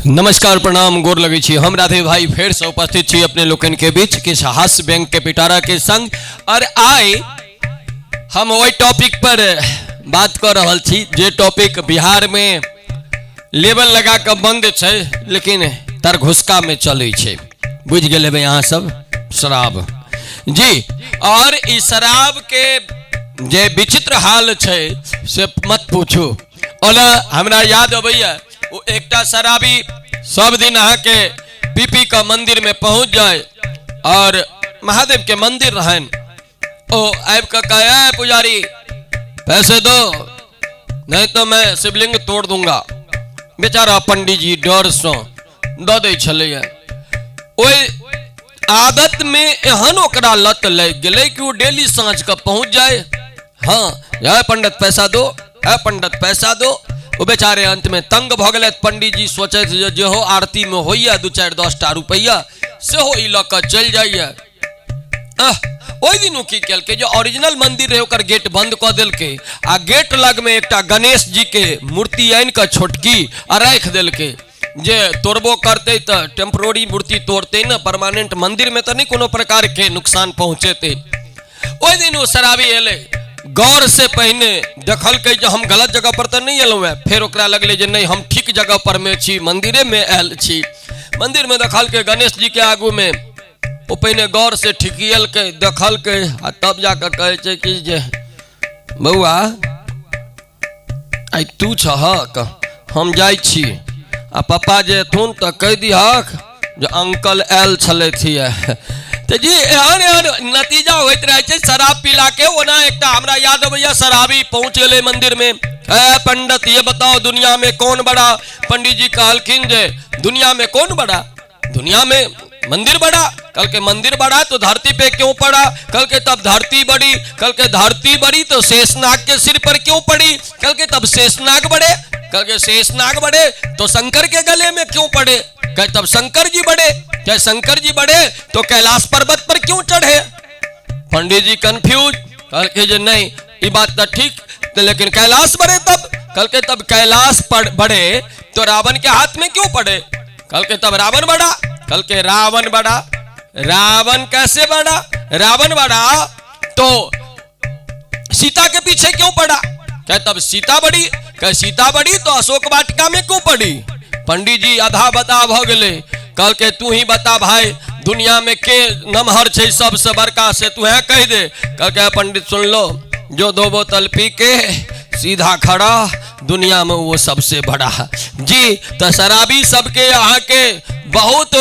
नमस्कार, प्रणाम, गोर लगै छी। हम राधे भाई फेरसँ उपस्थित छी अपने लोकनि के बीच किछु हास्य व्यंग के पिटारा के संग। और आइ हम ओहि टॉपिक पर बात कऽ रहल छी जे टॉपिक बिहार में लेबल लगा कऽ बंद छै, लेकिन तरघुसका में चलै छै। बुझि गेल हेबै अहाँ सब, शराब जी। और ई शराब के जे विचित्र हाल छै से मत पूछू। ओना हमरा याद अबैया, ओ एकटा शराबी सब दिन अहाँके पी पी कऽ मंदिर में पहुंच जाए और महादेव के मंदिर रहन। ओ आबि कऽ कहे, पुजारी, पैसे दो, नहीं तो मैं शिवलिंग तोड़ दूंगा। बेचारा पंडीजी डर से दऽ दै छलैया। ओहि आदत में एहन ओकरा लत लागि गेलै कि ओ डेली साँझ कऽ पहुंच जाए। हाँ, है पंडित, पैसा दो, है पंडित, पैसा दो। ओ बेचारे अंत में तंग भऽ गेलथि। पंडीजी सोचैत जे जेहो आरती में होइया 2, 4, 10टा रुपैआ, सेहो ई लऽ कऽ चलि जाइया। ओहि दिन ओ की केलकै जे ओरिजिनल मंदिर रहै ओकर गेट बंद कऽ देलकै आ गेट लगमे एकटा गणेश जी के मूर्ति आनि कऽ छोटकी आ राखि देलकै, जे तोड़बो करतै तऽ टेम्परोरी मूर्ति तोड़तै ने, परमानेंट मंदिर में तऽ नहि कोनो प्रकार के नुकसान पहुँचेतै। ओहि दिन ओ शराबी एलै, गौर से पहिने देखलकै जे हम गलत जगह पर तऽ नहि एलहुँ हेँ। फेर ओकरा लगलै जे नहि, हम ठीक जगह पर मे छी, मंदिरे में आयल छी। मंदिर में देखलकै गणेश जी के आगू में ओ पहिने गौर से ठिकियलकै, देखलकै आ तब जाकऽ कहै छै कि जे बौआ, आइ तू छहक, हम जाइ छी आ पप्पा जे एथुन तऽ कहि दिहक जे अंकल आयल छलथि। तऽ जी, एहन एहन नतीजा होइत रहै छै शराब पीला के। ओना एकटा हमरा याद अबैया, शराबी पहुँच गेलै मंदिर में। ए पंडित, ये बताओ, दुनिया में कौन बड़ा? पंडित जी कहलखिन जे दुनिया में कौन बड़ा? दुनिया में मंदिर बड़ा। कल के मंदिर बड़ा तो धरती पे क्यों पड़ा? कल के तब धरती बड़ी। कल के धरती बड़ी तो शेषनाग के सिर पर क्यों पड़ी? कल के तब शेषनाग बड़े। कल के शेषनाग बड़े तो शंकर के गले में क्यों पड़े? कहे तब शंकर जी बड़े। चाहे शंकर जी बड़े तो कैलाश पर्वत पर क्यों चढ़े? पंडित जी कंफ्यूज। कल के जे नहीं, ये बात तो ठीक तो, लेकिन कैलाश बड़े तब। कल के तब कैलाश पर बड़े तो रावण के हाथ में क्यों पड़े? कल के तब रावण बड़ा। कल के रावण बड़ा, रावण कैसे बड़ा? रावण बड़ा तो सीता के पीछे क्यों पड़ा? कह तब सीता बड़ी। कह सीता बड़ी तो अशोक वाटिका में क्यों पड़ी? पंडित जी आधा बता भ गेले। कहल के तू ही बता भाई, दुनिया में के नमहर छै सबसे बड़का, से तू है कह दे। कहल के पंडित, सुन लो, जो 2 बोतल पी के सीधा खड़ा, दुनिया में वो सबसे बड़ा। जी, तो शराबी सबके अहाँ के बहुत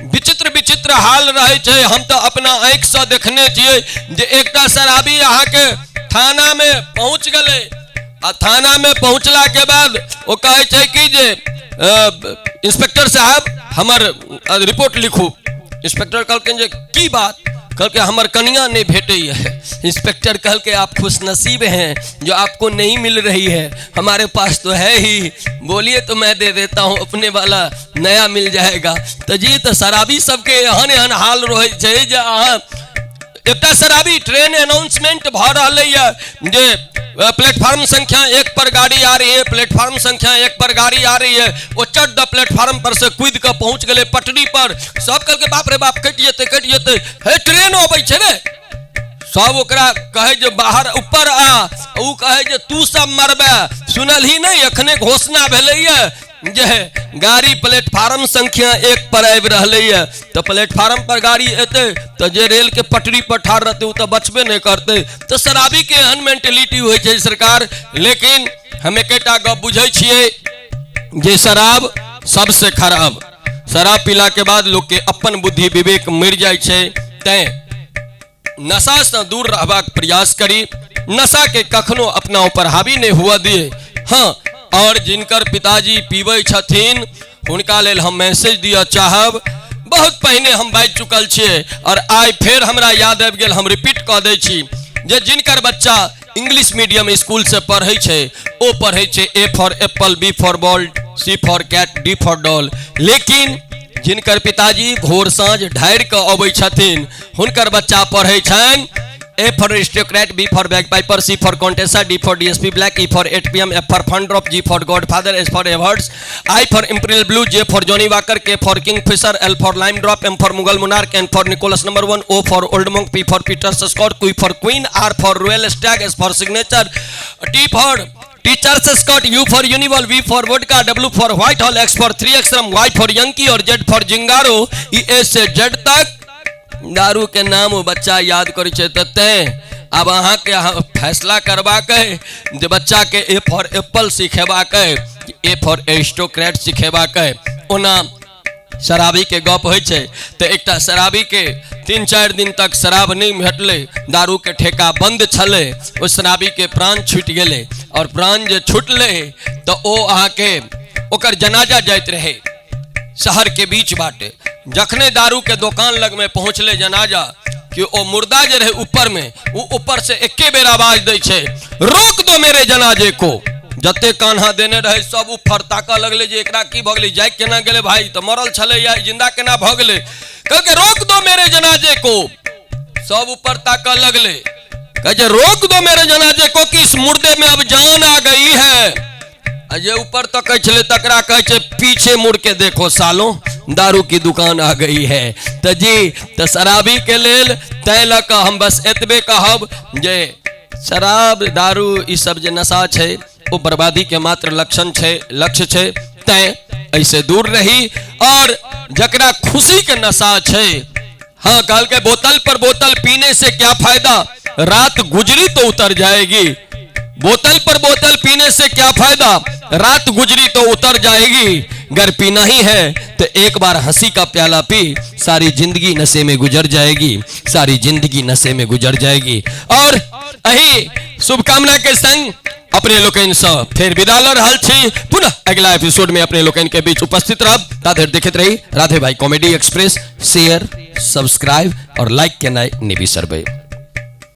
विचित्र विचित्र हाल रहे छै। हम तो अपना आँखि से देखने छियै जे एकटा शराबी अहाँ के थाना में पहुंच गेलै आ थाना में पहुंचला के बाद ओ कहै छै कि जे इंस्पेक्टर साहब, हमर रिपोर्ट लिखू। इंस्पेक्टर कहलखिन जे की बात? कहलकै हमर कनिया नहीं भेटैया। इंस्पेक्टर कहलकै आप खुशनसीब हैं जो आपको नहीं मिल रही है, हमारे पास तो है ही, बोलिए तो मैं दे देता हूँ, अपने वाला नया मिल जाएगा। तो जी, तो शराबी सबके एहन एहन हाल रहै छै जे अहाँ एकटा शराबी ट्रेन अनाउंसमेंट भऽ रहलैए जे प्लेटफॉर्म संख्या 1 पर गाड़ी आ रही है, प्लेटफॉर्म संख्या 1 पर गाड़ी आ रही है। वो चट द प्लेटफॉर्म पर से कूद कऽ पहुंच गेलै पटरी पर। सब कहलकै बाप रे बाप, कटि जेतै, कटि जेतै, हे ट्रेन अबै छै रे। सब ओकरा कहै जे बाहर ऊपर आ, ओ कहै जे तू सब मरबे, सुनल ही नहीं, एखने घोषणा भेलैए जे गाड़ी प्लेटफार्म संख्या 1 पर आबि रहलैए। तऽ प्लेटफार्म पर गाड़ी एतै तऽ जे रेल के पटरी पर ठाढ़ रहतै ओ तऽ बचबे नहि करतै। तऽ शराबी के एहन मेंटेलिटी होइ छै सरकार। लेकिन हम एकेटा गप बुझै छियै जे शराब सबसे खराब। शराब पीला के बाद लोक के अपन बुद्धि विवेक मरि जाइ छै। तैं नशा से दूर रहबाक प्रयास करी, नशा के कखनो अपना ऊपर हावी नहीं हुआ दिए। हाँ, और जिनकर पिताजी पीबै छथिन हुनका लेल हम मैसेज दिअ चाहब। बहुत पहिने हम बाजि चुकल छियै और आइ फेर हमरा याद आबि गेल, हम रिपीट कऽ दै छी जे जिनकर बच्चा इंग्लिश मीडियम स्कूल से पढ़ै छै, ओ पढ़ै छै A for apple, B for ball, C for cat, D for doll. लेकिन जिनकर पिताजी भोर साँझ ढारि कऽ अबै छथिन, हुनकर बच्चा पढ़ै छनि A for aristocrat, B for bagpiper, C for Contessa, D for DSP Black, E for 8 PM, F for fun drop, G for Godfather, S for Everts, I for Imperial Blue, J for Johnnie Walker, K for Kingfisher, L for Lime Drop, M for Mughal Monarch, N for Nicholas number 1, O for Old Monk, P for Peter's Scotch, Q for Queen, R for Royal Stag, S for Signature, T for Teacher's Scotch, U for Unival, V for Vodka, W for Whitehall, X for 3 X rum, Y for Yankee और Z for zingaro. ई A से Z तक दारू के नाम ओ बच्चा याद करै छै। तऽ तैं आब अहाँके फैसला करबाक अइ जे बच्चाके ए फॉर एप्पल सिखेबाक अइ, ए फॉर एरिस्टोक्रेट सिखेबाक अइ। ओना शराबीके गप होइ छै तऽ एकटा शराबीके 3-4 दिन तक शराब नहि भेटलै, दारूके ठेका बंद छलै, ओहि शराबीके प्राण छूटि गेलै और प्राण जे छूटलै तऽ ओ अहाँके ओकर जनाजा जाइत रहै शहर के बीच बाटे। जखने दारू के दोकान लग में पहुँचले जनाजा कि ओ मुर्दा जे रहे ऊपर में, वो ऊपर से एके बेर आवाज दै छै, रोक दो मेरे जनाजे को। जते कान्हा देने रहे सब ऊपर ताकऽ लगले जे एकरा की भऽ गेलै, जाय केना गेलै भाई, तऽ मरल छलै या जिंदा केना भऽ गेलै। कहलकै रोक दो मेरे जनाजे को। सब ऊपर ताकऽ लगले, कहै छै रोक दो मेरे जनाजे को कि इस मुर्दे में अब जान आ गई है। आ जे ऊपर तकै छलै तकरा कहै छै पीछे मुड़ के देखो सालों, दारू की दुकान आ गई है। तऽ जी तऽ शराबी के लेल तै लऽ कऽ हम बस एतबे कहब जे शराब दारू ई सब जे नशा छै ओ बर्बादी के मात्र लक्षण छै, लक्ष्य छै, तैं एहिसे दूर रही। और जकरा खुशी के नशा छै, हाँ कहलकै बोतल पर बोतल पीने से क्या फायदा, रात गुजरी तो उतर जाएगी। बोतल पर बोतल पीने से क्या फायदा, रात गुजरी तो उतर जाएगी। अगर पीना ही है तो एक बार हंसी का प्याला पी, सारी जिंदगी नशे में गुजर जाएगी, सारी जिंदगी नशे में गुजर जाएगी। और यही शुभकामना के संग अपने लोकनि सँ फेर विदा लऽ रहल छी। पुनः अगला एपिसोड में अपने लोकनि के बीच उपस्थित रहब। ता धरि देखैत रही राधे भाई कॉमेडी एक्सप्रेस। शेयर, सब्सक्राइब और लाइक केनाइ नहि बिसरबै।